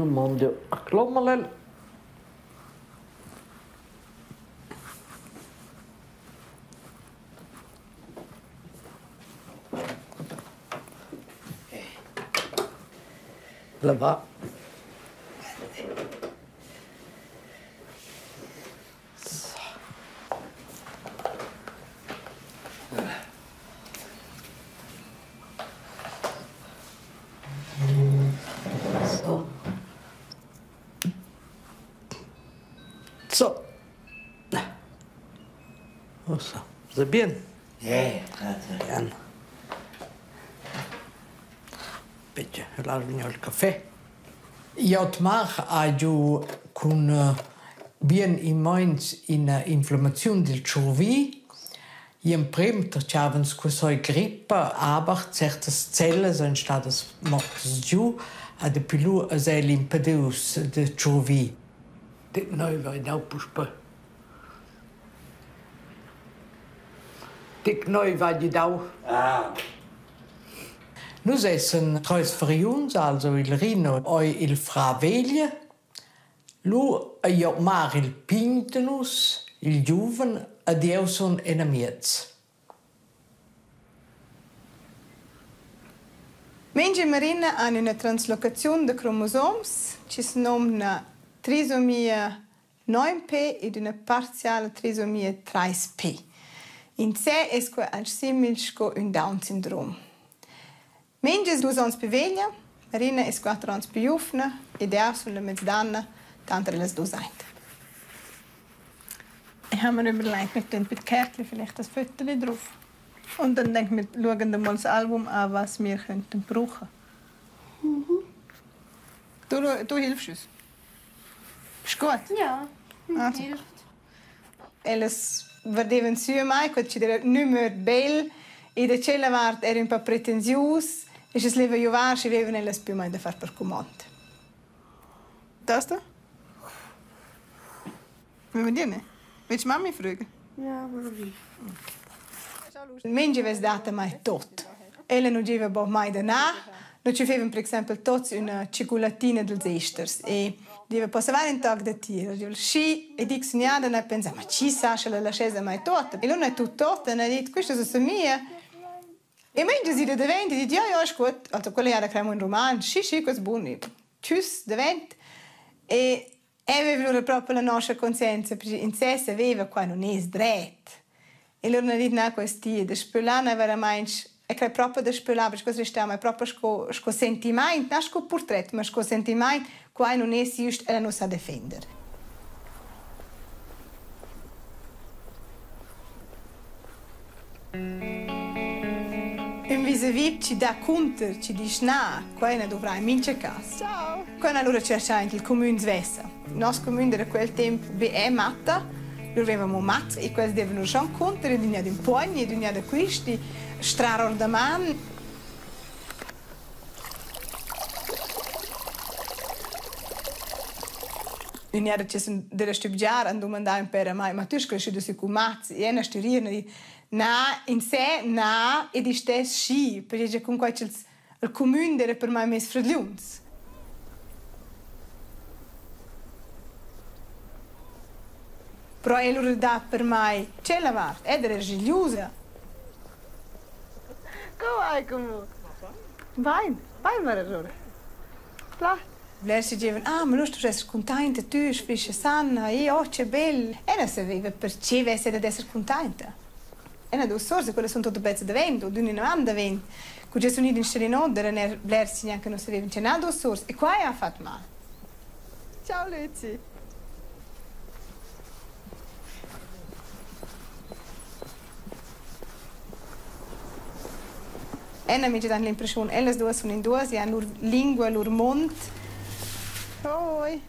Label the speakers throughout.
Speaker 1: Nu mond eu a clomer el. La va. So. So. Ussa, se bien?
Speaker 2: Yeah,
Speaker 1: Bien. Bitte, lass mir il caffè. Jotmar ha giu cun bien immens ina inflammaziun dil tschurvi. Gl'emprem tertgavans quei grippa, aber certas cellas ein stadas mortas giu e dapi lu eis el impedius da tschurvi. Neu vai dau puspei. Tic neu vai dau.
Speaker 2: Ah.
Speaker 1: Nus essan treis fargliuns, also il Rino ei il fra vegl, lu ei Otmar il pign da nus, il giuven, ed jeu sun enamiez.
Speaker 3: Mengia e Marina han üna translocaziun da cromosoms chi's nomna trisomia 9p ed üna parziala trisomia 3p. In se es que alch simil sco ün Down-sindrom. Mengia es duos ons pü veglia, Marina es quatter ons pü giuvna ed eu sun la mezdanna tanter las duos aint. Ich habe mir überlegt, wir tun bei den Kärtchen vielleicht ein Foto drauf. Und dann denke ich, wir schauen mal das Album an, was wir könnten brauchen.
Speaker 4: Mhm.
Speaker 3: Du, du hilfst uns. Ist gut?
Speaker 4: Ja,
Speaker 3: Also.
Speaker 4: hilft.
Speaker 3: Ellas vardevan sü a mai, quel chi d'eira nümer bel e da tschella vart era ün pa pretensius e schi's leva giovar, schi vevan ellas più o main da far per cumond. Das da? Wollen wir dir Willst du Mami fragen?
Speaker 4: Ja, Mami.
Speaker 3: Mengia vess dat a mai tot. Ella nu gieva bod mai da na. Nus ci fevan per exaimpel tots üna tschiculatina dels esters e deva passar ün toc da tir. Dieu schi e dic signada na pensa ma chi sa sche la laschess a mai tot. E lura tut tot e ha dit quista es mia. E mengia si da davent e dit ja ja ist gut. Also quella era cremo in rumantsch. Schi schi quest bun. Tschüss davent. E aveva lura propi la noscha conscienza perché in sé saveva qua nun es dret. E lura n'ha dit na quest di daspö là n'ha veramaing e crei propi daspö là perché quest resta mai propi sco sco sentimaint, na sco purtret, ma sco sentimaint, quai nun es güst, ella nu sa defender. Ün vis-a-vis chi dà cunter, chi disch na, quai na dovrà in mincha cas.
Speaker 4: Ciao.
Speaker 3: Quai alura tscherchà aint il cumün svessa. Nos cumün era quel temp be è matta, lur vevamo mats e quels devan lur schon cunter ed ün ün pugn ed ün da quisti, strar or da man. Ün era che sun della stübgiar han dumandà ün pêr a mai, ma tü est creschüda sü cun mats? E ena stü rir e na, in sé na ed istess schi, perche cun quai ch'els il cumün d'eira per mai meis fradgliuns. Però el lura dà per mai tschella vart ed era rigliusa.
Speaker 4: Co vai con
Speaker 3: Bain, bain var allura. Pla. Blers digevan, ah, ma lura stu esser cuntainta, tü es fich sanna, e oh, che bel. E non saveva perche vesse dad esser cuntainta. Ena duos sours e quellas sun tuotta pezza davent o d'ün inavant davent. Cu che sun ida in Scelinot eran eir blers chi gnanca nu savevan che na duos sours e quai ha fat mal.
Speaker 4: Ciao Lezi.
Speaker 3: Ena mi dan l'impreschiun, ellas duos sun in duos, i han lur lingua, lur mond.
Speaker 4: Hoi.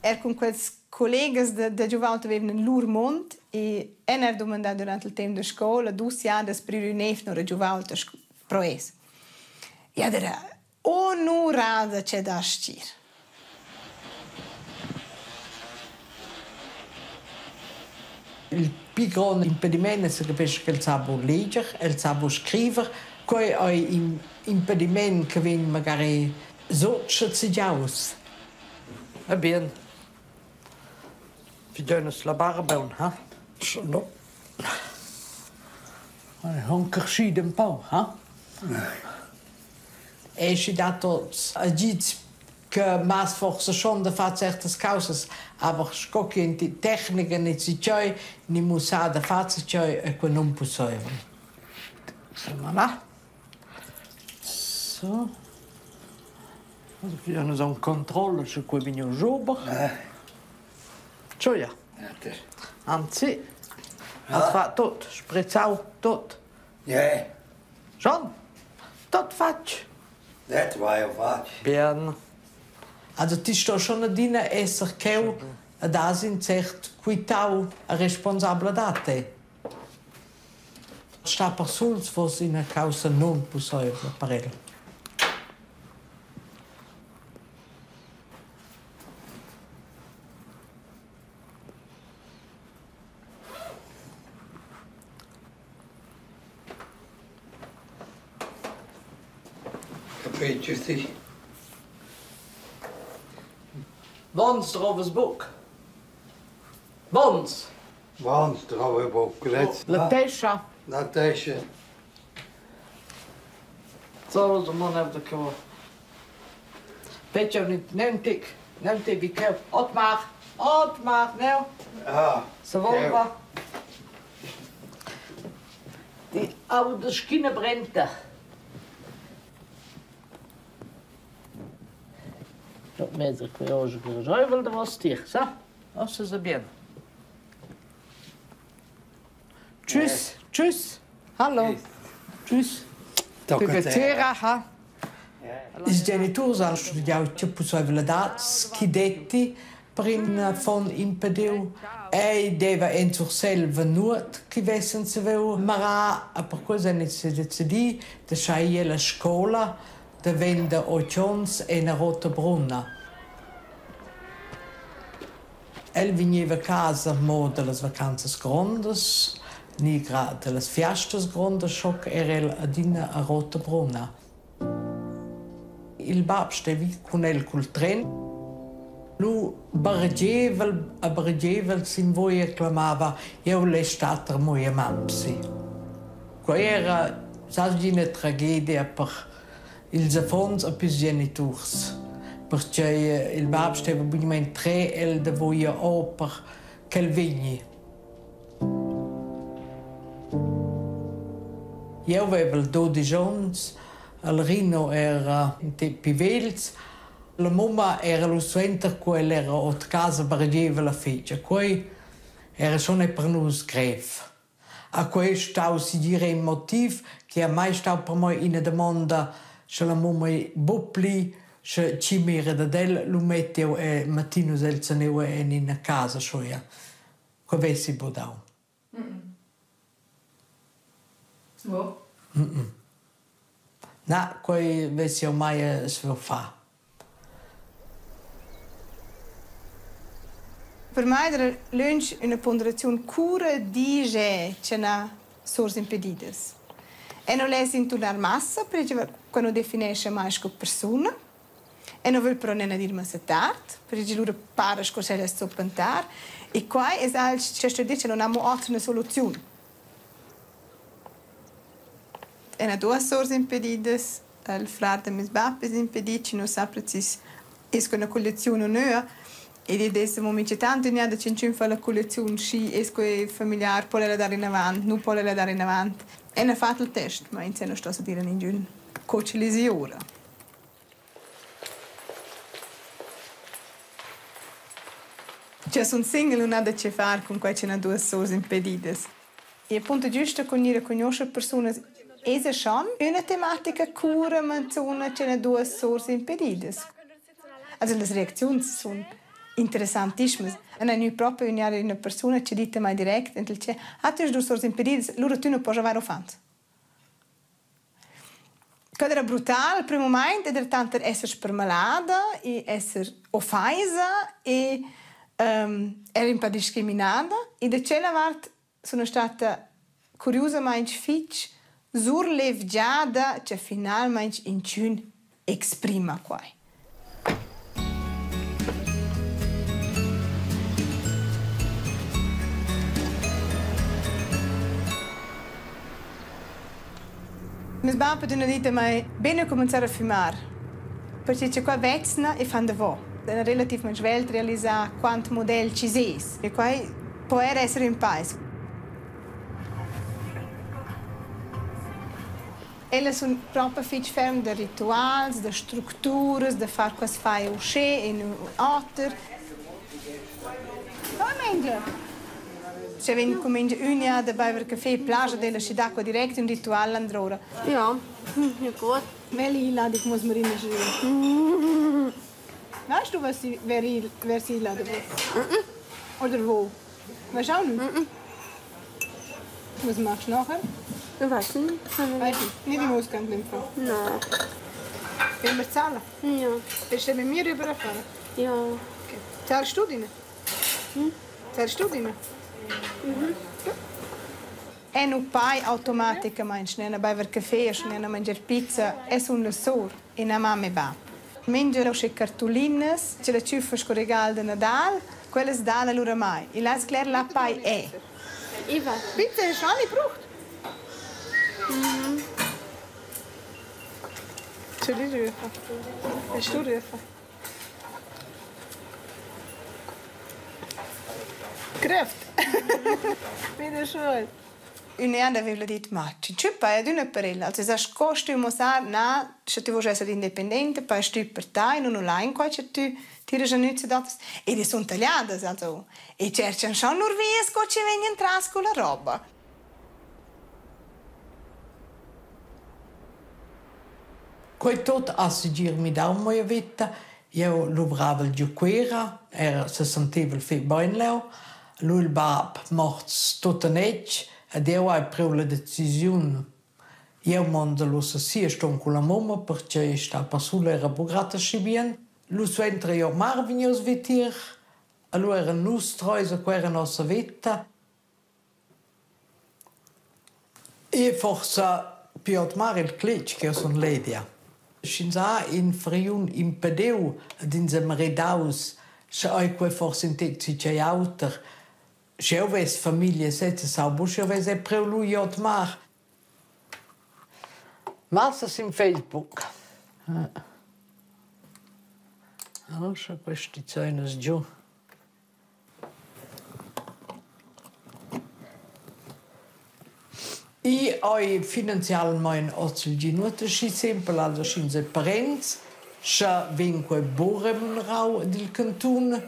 Speaker 3: Er cun quels collegas da, da giuvaut avevan lur mond e en er dumandà durant il temp da scoula dus jadas per ir ün eivna a giuvaut pro es. E ad era onurada che da stgir.
Speaker 1: Il pli grond impediment es capescha ch'el sa buc leger, el sa buc scriver. Quei ei in impediment che vegn magari sutschezigiaus. E bien. Fidenas la barba, ha? No. Han crescido un po', ha? E schi dat agids che mas forse schon da far certas causas, aber sco che in tecnica ni si tscheu, ni mussà da far tscheu e que non pussaivel. Voilà. So. Also wir haben un controllo su cui vigno giuber. Tscheu. Anzi, has fa tot, sprizzau tot.
Speaker 2: Ja.
Speaker 1: Schon? Tot fatg.
Speaker 2: Dat war ja fatg.
Speaker 1: Bien. Also ti sto schon adina esser cheu ad has in cert quitau a responsabladad. Sta persuls fos ina causa non pussaivla per el.
Speaker 2: Capite ti?
Speaker 1: Vons drovas buc. Vons.
Speaker 2: Vons drova buc.
Speaker 1: La tescha.
Speaker 2: La tescha.
Speaker 1: So, so man heeft ik wel. Weet je niet, neem tik. Neem tik, ik heb. Otmar, Otmar, nou.
Speaker 2: Ah.
Speaker 1: Ze wollen. Die oude skinne brennt. Dat mens ik weer als ik er de was stier, zo. Dat is bien. Tschüss, tschüss. Hallo. Tschüss. Piacere, ha. Ils geniturs han studiau tge pussaivladads chi detti per in affon impediu. Ei deva en Surselva nuot chi vessen saviu marar, e perquei san ins decidi da schar ir la scola da vender otg onns en a Rottabrunna. El vegneva a casa mo dallas vacanzas grondas, ni grad dallas fiastas grondas, scho era el adina a Rottabrunna. Il bab stevi cun el cul tren. Lu bargeva e bargeva sin voi e clamava «Eu less statter moia mampsi». Quei era sas ina tragedia per ils affons e pils geniturs, pertgei il bab steva bunamein trer el davo ir ora per ch'el vegni. Jeu vevel dudisch onns, il Rino era in tec pli vegls. La mumma era lu suenter cu ella era ord casa bargieva la feglia. Quei era schon è per nus grev. A quei ei stau segir in motiv che ha mai stau per mei ina damonda sche la mumma ei buc pli, sche tgi mira dad el, lu metti jeu e Martinus el zaneu en ina casa schoia. Quei vessi buc dau.
Speaker 3: Wo?
Speaker 1: Na, quei vessi jeu mai saviu far.
Speaker 3: Per mai era lönch üna ponderaziun cura disch cha n'ha sours impedidas. E non less intunar massa, perche quando definesce mai sco persuna. E non vögl però nena dir massa tard, perche lura para sco sch'ella zoppantar. E quai es alch cha sto dir cha non amo ot üna soluziun. E na duos sours impedidas, il frar da meis bap es impedit, chi non sa precis es que üna colliaziun o nöa. Ed id es amo minchatant gnada ch'inchün fa la colliaziun, schi es que familiar, po ella dar inavant, nu po ella dar inavant. E n'ha fat il test, ma insè nu sto dir a ningün co chi l'es i ora. Cha sun single nun ha da che far cun quai cha n'ha duos sours impedidas. E appunto giüsta cun gnir a cugnuoscher persunas esa schon üna tematica cura manzuna cha n'ha duos sours impedidas. Also las reacziuns sun interessantissimas. E n'ha gnü propi gnü üna persuna chi dit a mai direct, ent el ah, tü hast duos sours impedidas, lura tü nu poss avair uffants. Quel era brutal al prüm mumaint ed era tanter esser spermalada e esser offaisa e era ün pa discriminada. E da tschella vart suna stata curiusamaing fich surlevgiada cha finalmaing inchün exprima quai. Meis bap ad üna dita mai ben a cumanzar a fümar, perche cha qua vezzna e fan davo. Ena relativmaing svelt realisà quant model chi s'es e quai po eir esser ün pais. Ellas sun propa fich ferm da rituals, da structuras, da far quas fai uschè e nu oter. Hoi Mengia! Sche vegn cumingia üna da baiver café, plaja della schi d'acqua direct ün ritual landroura.
Speaker 4: Ja, ja gut.
Speaker 3: Welche Einladung muss man reinschreiben? Weißt du, was sie, wer, wer sie einladen will? Oder wo? Weißt du auch nicht? Was machst du nachher?
Speaker 4: Ich weiß nicht.
Speaker 3: Weißt du, nicht im Ausgang im Fall.
Speaker 4: Nein.
Speaker 3: Wollen wir zahlen?
Speaker 4: Ja.
Speaker 3: Willst du mit mir rüberfahren?
Speaker 4: Ja.
Speaker 3: Okay. Zahlst du deine?
Speaker 4: Hm?
Speaker 3: Zahlst du deine? Mhm. E nu pai automaticamaing, ne baiver café, ne mangiar pizza, es una sor e na mamma e bap. Mengia usche cartulinas, che la tschüffa sco regal da Nadal, quellas dà allura mai. E là scler la pai è.
Speaker 4: Eva.
Speaker 3: Pizza hast du auch nicht gebraucht?
Speaker 4: Mhm.
Speaker 3: Soll ich rufen? Willst du rufen? Gerufen? Wieder schuld. Ün'eada aveva dit, ma chi tschüppa è adüna per ella. Also es sco stü muossar, na, sche tü voust esser independente, paist tü per tai, nun allein quai cha tü tiras a nüz ad oters. Ed i sun tagliadas, also. E tscherchan schon lur vias co chi vegnan tras culla roba.
Speaker 1: Quei tut ha segir midau mia veta. Jeu luvravel giu Cuera, era sesentevel fetg bein leu. Lu il bab morts tut anetg ed jeu hai priu la decisiun. Jeu mondel ussa si e ston culla mumma pertgei star persula era buc grad aschi bien. Lu suenter ei Omar vegnius vitier. Allura eran nus treis a Cuera nossa veta. E forsa pli Otmar il cletg ch'jeu sun ledia. Sch'ins ha in friun impediu ed ins ei maridaus, sche ei quei forsa in tec tgei auter. Sch'jeu vess famiglia sezza, sau buc sch'jeu vess era priu lu igl Otmar. Massa sin Facebook. Allora questi zeinas giu. I ei finanzialmein ozilgi nuot aschi sempel, also sch'ins ei parents, sche vegn quei buc remunerau dil cantun.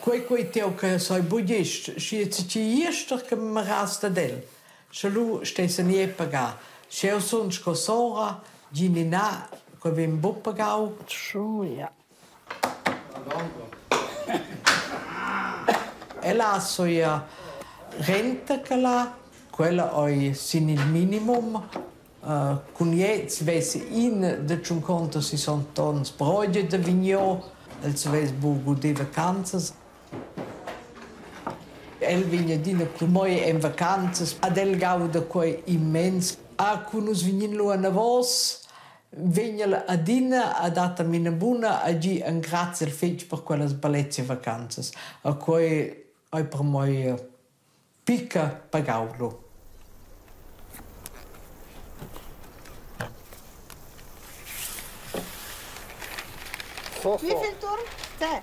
Speaker 1: Quei quei teu che sai buc gest, schi ei ti jester che maras dad el, sche lu stess ni ei pagar. Sch'jeu sun sco sora, gi ni na, quei vegn buc pagau.
Speaker 5: Schuia.
Speaker 1: Ella ha soia renta che la quella ei sin il minimum. Cun gliez vess in da tschunconta sissant'onns brogia da Vignon, el savess buc guder vacanzas. El vegn adina cun mei en vacanzas, ad el gauda quei immens. Ah, cu nus vegnin lu anavos, vegn el adina a dat a mi ina buna a gi engraziel fetg per quellas bellezia vacanzas. A quei ei per mei picca pagau lu.
Speaker 3: Wie viel Turm? Zehn.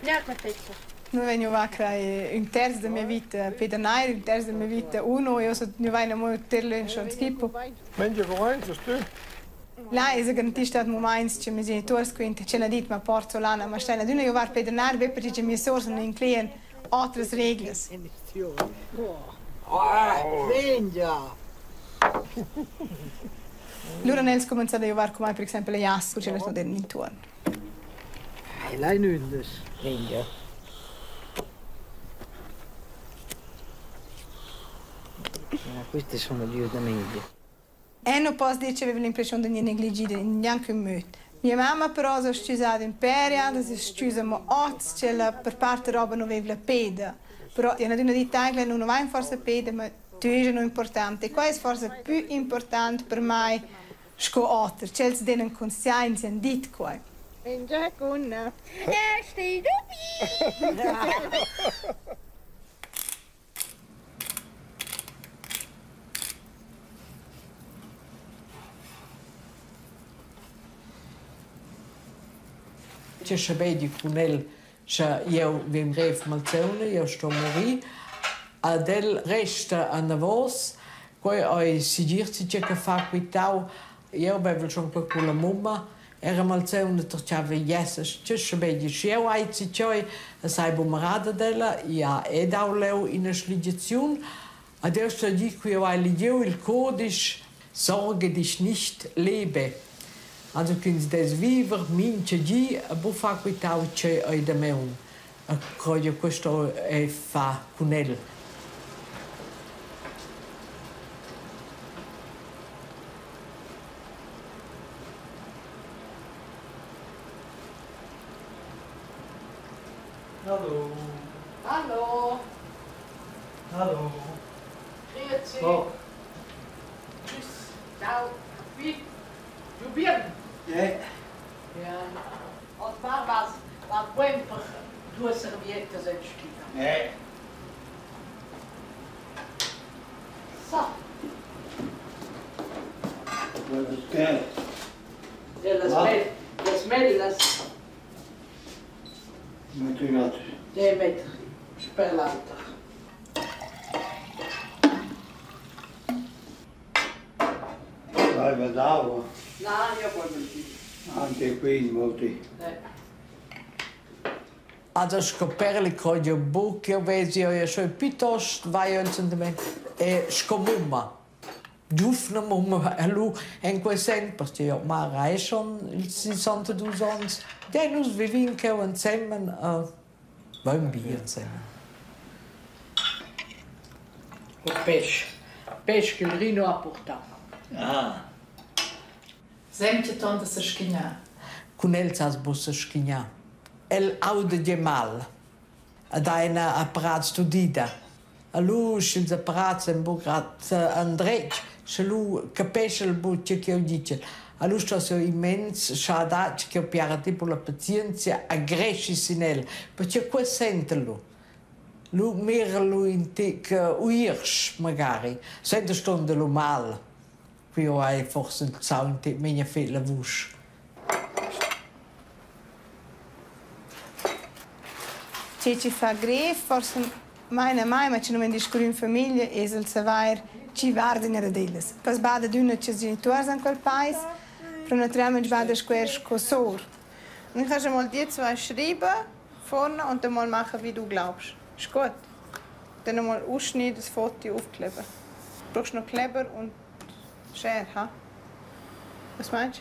Speaker 4: Ja, perfetto.
Speaker 3: Nu vegn va crai ün terz da mia vita Peter Nair, ün terz da mia vita Uno, io so nu vain amo ter lönch schon schippo.
Speaker 5: Mengia vainzas tü?
Speaker 3: Là es garantì stat mumaints che meis genituors quintan che n'ha dit ma porzolana, ma stain adüna giovar Peter Nair be perche cha mias sours non inclean otras reglas.
Speaker 2: Ah, Mengia!
Speaker 3: Lura han els cumanzà da giovar cun mai per exaimpel a jass, cur ch'ellas non eran intuorn.
Speaker 5: Ella in ündesch. Mengia. Queste sono giù da meglio.
Speaker 3: E nu poss dir ch'aveva l'impreschiun da gnir negligida in gnanc ün möd. Mia mamma però s'ho s-chüsada ün pêr jadas, es s-chüsa amo hoz ch'ella per part roba nu veiva la peda. Però i han adüna dit aigla nu vain forsa peda, ma tü es nu important. E quai es forsa pü important per mai sco oter, ch'els denan consciainza e han dit quai.
Speaker 4: Mengia cunna. Erste
Speaker 1: Che schabegia cun el, sche jeu vegn grev malsauna, jeu sto murir. Ad el resta anavos, quei ei segir tgi che fa quitau. Jeu vevel schon quei culla mumma, era malsauna tertgava jesses, che schabegia sche jeu hai tgei e sai bumarada della, ja e dau leu ina schligiaziun. Ad eu sto dir che jeu hai legiu il codisch Sorge dich nicht, lebe. Also ch'ins dess viver mincha di e bu far quitau che ei damaun. E credo questo ei fa cun el.
Speaker 5: Hallo.
Speaker 1: Hallo.
Speaker 5: Hallo.
Speaker 1: Grüezi.
Speaker 5: So.
Speaker 1: Tschüss. Ciao. Wie? Du bien?
Speaker 5: Ja.
Speaker 1: Ja. Und war was, war buen per due serviettas en stiva.
Speaker 5: Ja.
Speaker 1: So.
Speaker 5: Was ist geht?
Speaker 1: Ja, las,
Speaker 5: Was?
Speaker 1: mel las mellas
Speaker 5: Mit dem
Speaker 1: de metter sper l'alter.
Speaker 5: Vai da
Speaker 1: Na, io voglio il
Speaker 5: Anche qui in molti.
Speaker 1: Also sco perli coglio buc, io vesi io schon piuttosto vai io e sco mumma. Giufna mumma, e lu en quei sen, perché io mara è schon il 62 ans. Ja, nus vivin cheu ensemen, vain bi ensemen. O pesce. Pesce che il Rino ha portato.
Speaker 5: Ah.
Speaker 6: Semtje tonta sa schignar.
Speaker 1: Cun el sas bussa schignar. El auda ge mal. Ed ha ina apparat studida. A lu, sch'ils apparats ein buc grad andretg, sche lu capesce el buc tge ch'jeu ditgel. A lu sto seu immens schadatg ch'jeu piara tipo la pazienzia a greschi sin el, perché quei senta lu. Lu mira lu in tic uirsch magari. Senta stonda lu mal. Qui ho hai forse il sau in tic megna fet la vusch.
Speaker 3: Che ci fa grev, forse mai na mai, ma ci non ven discurrir in famiglia, es il savair ci guarda ad ellas. Pas bada d'üna che genitors in quel país, però naturalmente bada squer sco sor. Dann kannst du mal die zwei schreiben vorne und dann mal machen, wie du glaubst. Ist gut. Dann mal ausschneiden, das Foto aufkleben. Du brauchst noch Kleber und Schere, ha? Was meinst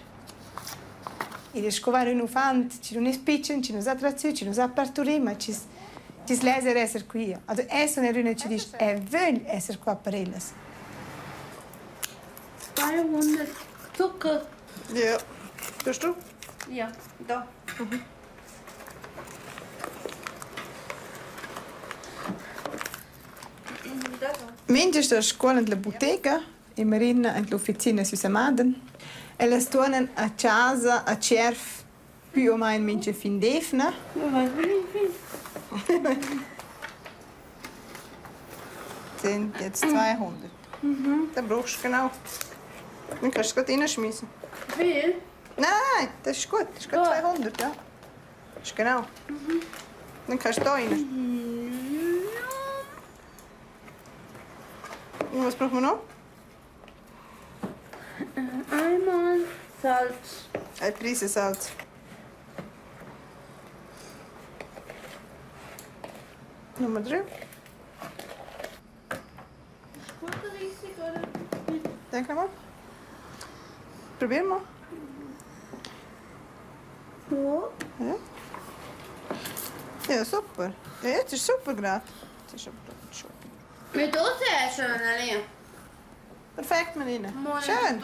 Speaker 3: du? Ed è scovare un uffant, ci non è spiccion, ci non sa trazione, ci non sa partorire, ma ci ci leser esser qui. Also es una runa ci dice è vögl esser qua per ellas.
Speaker 4: 200 Zucker.
Speaker 3: Ja. Tust du?
Speaker 4: Ja, da.
Speaker 3: Mincha sta a scuola in la bottega e Marina in l'officina sü Samaden. Ellas tuornan a chasa a Tschierv più o main mincha fin d'eivna. Sind jetzt 200. Dann brauchst du genau. Dann kannst du es grad reinschmeissen.
Speaker 4: Viel?
Speaker 3: Nein, nein, das ist gut. Das ist grad 200, ja. Das ist genau. Dann kannst du da rein. Und was brauchen wir noch?
Speaker 4: Einmal Salz.
Speaker 3: Eine Prise Salz. Nummer 3.
Speaker 4: Ist gut riesig, oder?
Speaker 3: Denk mal. Probier mal.
Speaker 4: Ja.
Speaker 3: Ja. Ja, super. Ja, jetzt ist super gerade. Jetzt ist aber schon.
Speaker 4: Mit Dose schon, Annalena.
Speaker 3: Perfekt, Marina. Schön.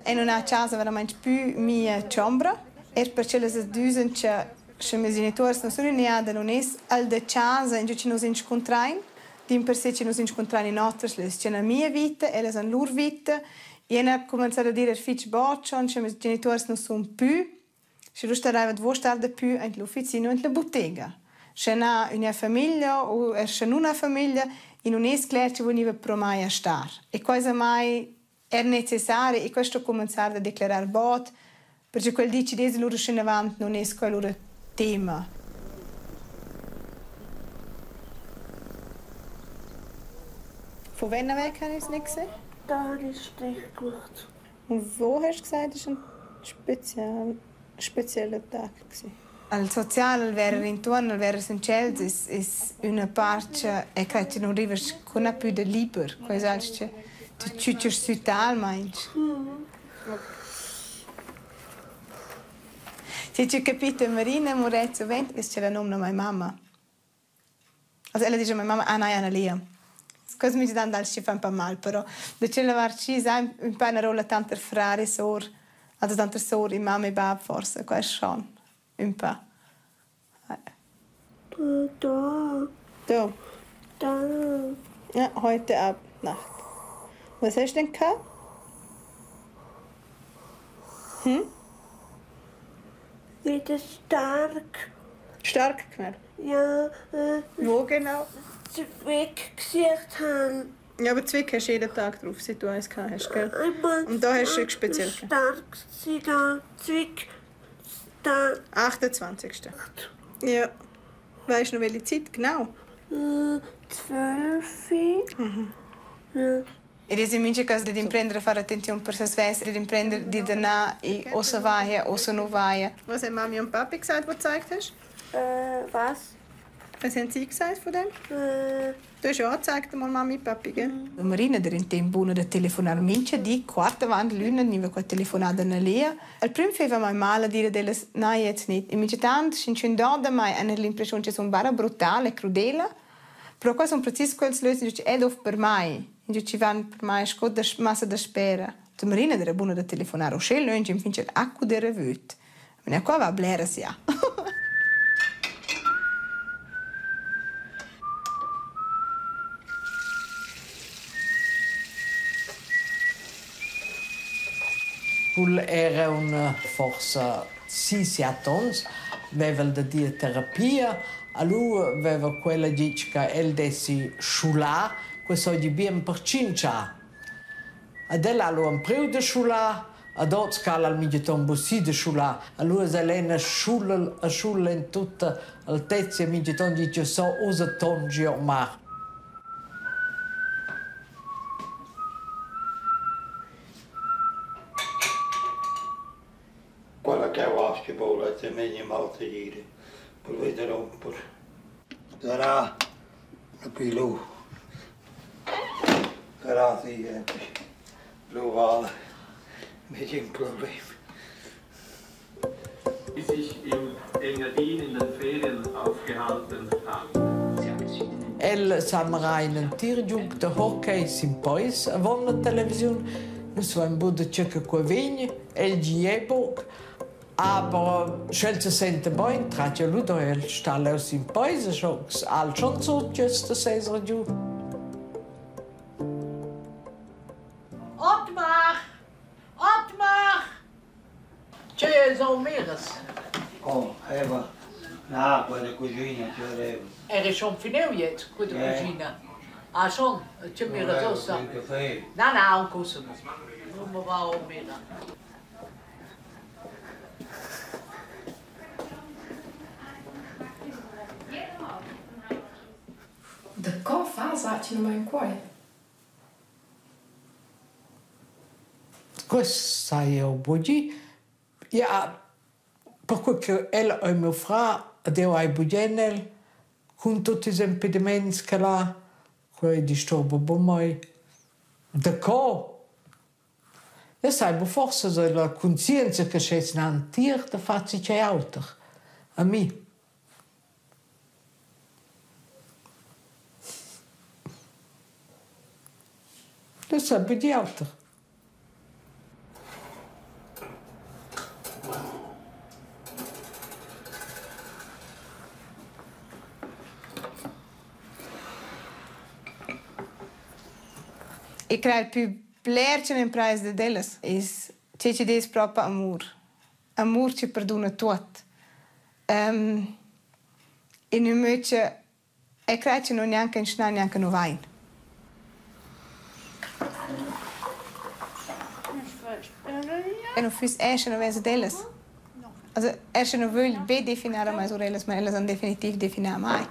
Speaker 3: E non ha casa veramente più mia chombra. Er perché le düsen che che mes genitors non sono neada non es al de casa in ci nos incontrain. Din per se ci nos incontrain in otras les c'è la mia vita e les an lur vita. E ha cominciato a dire fitch boccion che mes genitors non sono più. Se lu starava dvo star de più in l'officina o in la bottega. Se na una famiglia o er se una famiglia in un es cler ci veniva pro mai a star. E cosa mai er necessario e questo cominciare a declarar bot Perché quel di chi es lura avant non es quel lura tema. Von wann weg habe ich es nicht gesehen?
Speaker 4: Da habe ich Strich gemacht.
Speaker 3: Und wo hast du gesagt, das war ein spezieller Tag? Al social, al verer intorno, al verer sincers, es una parte e che tu non arrivas con una più de liber, quais altri che tu ciuccias su talmente. Se ci capite Marina Morezzo vent, che c'è la nome mia mamma. Also ella dice mia mamma, ah nein, Anna Lia. Cosa mi dan dal ci fa un po' mal, però da c'è la varci sai un po' una rolla tanto frare sor, also tanto sor e mamma e bab forse, questo schon un po'.
Speaker 4: Da.
Speaker 3: Da.
Speaker 4: Da.
Speaker 3: Ja, heute ab Nacht. Was hast du denn gehabt? Hm?
Speaker 4: Wieder stark.
Speaker 3: Stark gemacht?
Speaker 4: Ja.
Speaker 3: Wo genau?
Speaker 4: Zwick gesicht haben.
Speaker 3: Ja, aber Zwick hast du jeden Tag drauf, seit du eins gehabt hast, gell?
Speaker 4: Einmal
Speaker 3: Und da hast du speziell
Speaker 4: gehabt. Stark, da, Zwick, da.
Speaker 3: 28. Ja. Weißt du noch, welche Zeit genau?
Speaker 4: 12.
Speaker 3: Mhm.
Speaker 4: Ja.
Speaker 3: Ed è in caso di imprendere a fare attenzione per se stessi, di imprendere di danà e o se vai o se non vai. Was haben Mami und Papi gesagt, was du gezeigt hast?
Speaker 4: Was?
Speaker 3: Was haben sie gesagt von dem? Du hast ja auch gezeigt, mal Mami und Papi, gell? Mm. Marina era in tempo una da telefonare minchia di quarta avanti l'una niva qua telefonata na Lea. Al prim feva mai male a dire delle nein jetzt nicht. E minchia tant sin da mai hanno l'impressione che sono bara brutale, crudele. Però qua sono precis quels lös che è dov per mai. Ci van per mai sco da massa da spera. Tu Marina era buona da telefonare o schel lunch in finché l'acqua era vüt. Ma qua va blera sia.
Speaker 1: Quel era una forse 6-7 anni, aveva da dire terapia, a lui aveva quella dice che el dessi sciulà, questo di bien per cincia. Ad ella lo han preu de sciulà, ad oz cal al migeton bussi de sciulà, a lui es elena sciula a sciula in tutta altezza migeton dice so usa tongi o mar.
Speaker 5: Quella che ho basketball è meglio malta dire, per vedere un po'. Sarà più Sarà sì, lo vale, mit dem Problem.
Speaker 7: Die sich im Engadin in den Ferien aufgehalten haben.
Speaker 1: El samra in un tirgiug de hockey sin pois avon la televisione. Nus vain buca circa qua vegn, el giebog. Aber sch'el se sente bein, trat ja ludo, el sta leu sin pois, e schocs al schon so just de sesra giu. Ottmar! Ottmar! C'è so meres.
Speaker 5: Oh, Eva. Na, quella cucina c'era.
Speaker 1: Era schon fineu jetzt, quella
Speaker 5: Ja.
Speaker 1: cucina. Ah schon, c'è mera sossa.
Speaker 5: Il caffè.
Speaker 1: Na, na, un cosa. Non mi va o mera.
Speaker 6: Da co fa sa ci non mai in cuore?
Speaker 1: Questo sai io bugi. Ja, per cui che el e mio fra, deo ai bugenel, con tutti gli impedimenti che l'ha, quei disturbo bu mai. Da co? Ja, sai, bu forse so la conscienza che c'è un tir da farsi c'è auto. A me. Das è di auto.
Speaker 3: E creio più bler in preis de delas is c'è ci des proprio amor. Amor ci perdona tutto. E invece e creio che non neanche in schna neanche no vain. E nu füss esser nu vess ad ellas. Also er sche nu vögl be definar a meis urellas, ma ellas han definitiv definà a mai.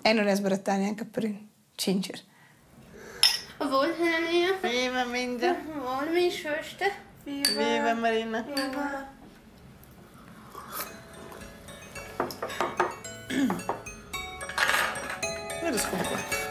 Speaker 3: E nun es barattà neanche per ün tschincher.
Speaker 4: Wohl, Helene.
Speaker 8: Viva Minja.
Speaker 4: Wohl, meine Schwester.
Speaker 8: Viva Marina.
Speaker 4: Viva.
Speaker 8: Ja, das kommt gut.